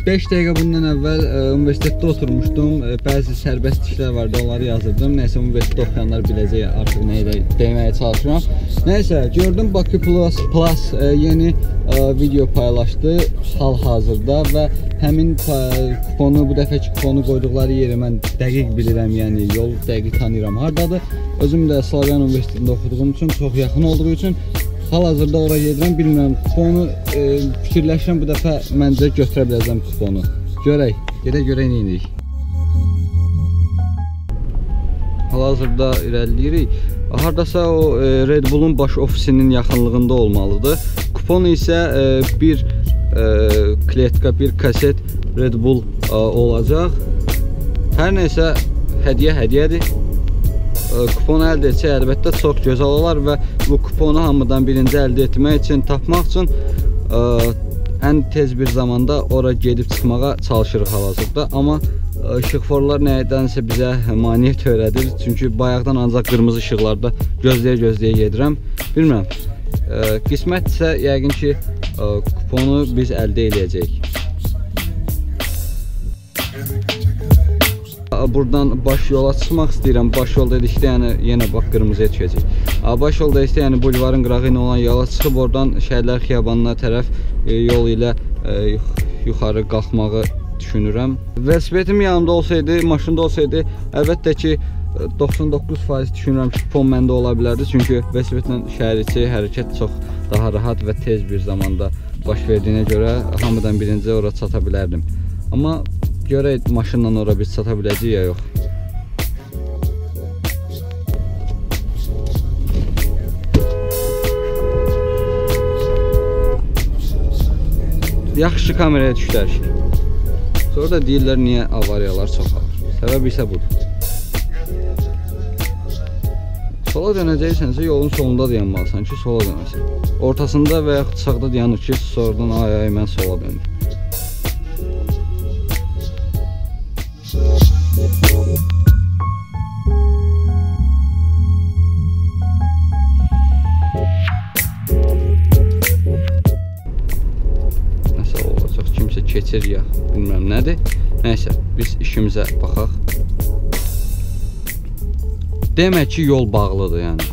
5 dəqiqə bundan əvvəl universitetdə oturmuşdum. Bəzi sərbəst işlər vardı, onları yazırdım. Nəysə, universitetdə oxuyanlar biləcək artıq nə ilə deməyə çalışıram. Nəysə, gördüm Bakı Plus yeni video paylaşdı hal-hazırda və həmin kuponu, bu dəfəki kuponu qoyduqları yeri mən dəqiq bilirəm, yəni yol dəqiq tanıyıram hardadır. Özüm də Slavyan Universitetində oxuduğum üçün, çox yaxın olduğu üçün hal-hazırda ora gedirəm, bilmirəm, kuponu fikirləşirəm bu dəfə məncə götürə biləcəm kuponu. Görək, gedə görək nə edirik. Hal-hazırda irəliləyirik. Hardasa o Red Bull'un baş ofisinin yaxınlığında olmalıdır. Kupon isə bir kletka, bir kaset Red Bull olacaq. Hər nəysə, hədiyyə hədiyyədir. Kuponu əldə etsək əlbəttə çox gözəl olar və bu kuponu hamıdan birinci əldə etmək üçün, tapmaq üçün ən tez bir zamanda ora gedib çıxmağa çalışırıq hal-hazırda. Amma işıqforlar nədənsə bizə maneə törədir. Çünki bayaqdan ancaq qırmızı işıqlarda gözləyə-gözləyə gedirəm. Bilmirəm, qismətsə yəqin ki kuponu biz əldə eləyəcəyik. Buradan baş yola çıxmaq istəyirəm. Baş yol dedikdə, yəni yenə bax qırmızıya düşəcək. Baş yol dedikdə, yəni bulvarın qırağı ilə olan yola çıxıb oradan Şəhidlər Xiyabanına tərəf yol ilə yuxarı qalxmağı düşünürəm. Velosipedim yanımda olsaydı, maşında olsaydı, əlbəttə ki 99% düşünürəm ki, kupon məndə ola bilərdi. Çünki velosipedlə şəhər içi hərəkət çox daha rahat və tez bir zamanda baş verdiyinə görə hamıdan birinci ora çata bilərdim. Amma görək maşınla ora biz çata biləcəyik ya yox. Yaxşı kameraya düşdü hər şey. Sonra da deyirlər niyə avariyalar çoxalır. Səbəb isə budur. Sola dönəcəksənsə yolun solunda dayanmalısan ki, sola dönəsən. Ortasında və yaxud sağda dayanır ki, sonradan ay ay mən sola döndüm. Nəsə olacaq, kimsə keçir ya, bilmirəm nədir. Nəysə, biz işimizə baxaq. Demək ki, yol bağlıdır yəni.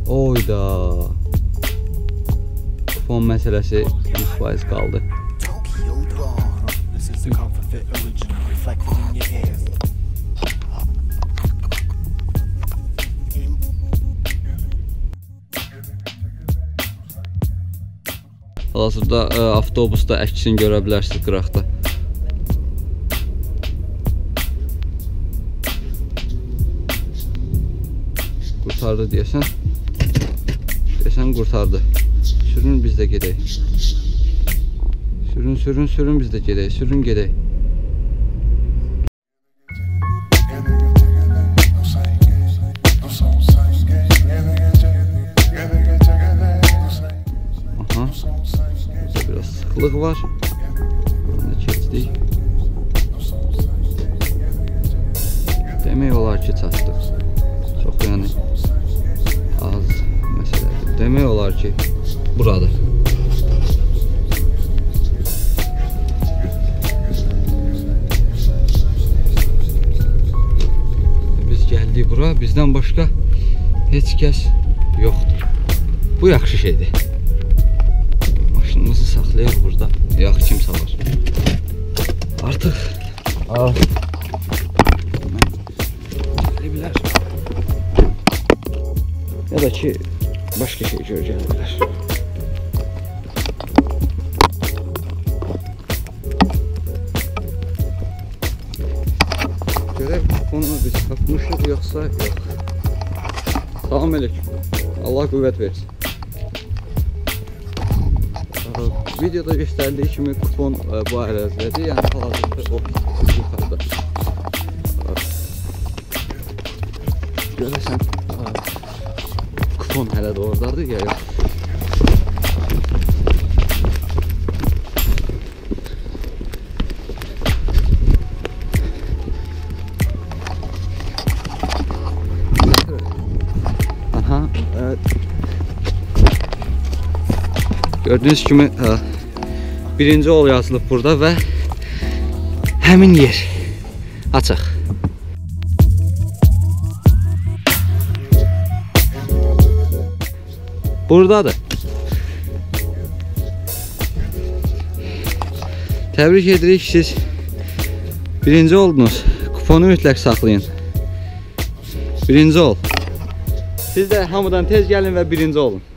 Oyda. Kupon məsələsi 100% qaldı. Hal-hazırda avtobusda əksini görə bilərsiniz qıraqda. Qurtardı deyəsən. Deyəsən qurtardı. Sürün biz də gedək. Sürün, sürün, sürün biz də gedək. Sürün gedək. Aha. Burada biraz sıxlıq var. Bunu keçdik. Demək olar ki çatdıq. Çox yəni az məsələdir. Demək olar ki buradır. Biz gəldik bura, bizdən başqa heç kəs yoxdur. Bu yaxşı şeydir. Maşınımızı saxlayaq burada. Yox, kimsə var. Artıq gələ bilər. Ya da ki, başqa şey görə gələ bilər. Görək kuponu biz tapmışıq yoxsa yox. Salam aleyküm. Allah qüvvət versin. Videoda göstərildiyi kimi kupon bu ərazidədir. Yəni hal-hazırda ofis yuxarıda. Görəsən kupon hələ də oradadır ya yox. Aha, evet. Gördüyünüz kimi Birinci ol yazılıb burada və həmin yer. Açaq. Buradadır. Təbrik edirik, siz birinci oldunuz. Kuponu mütləq saxlayın. Birinci ol. Siz də hamıdan tez gəlin və birinci olun.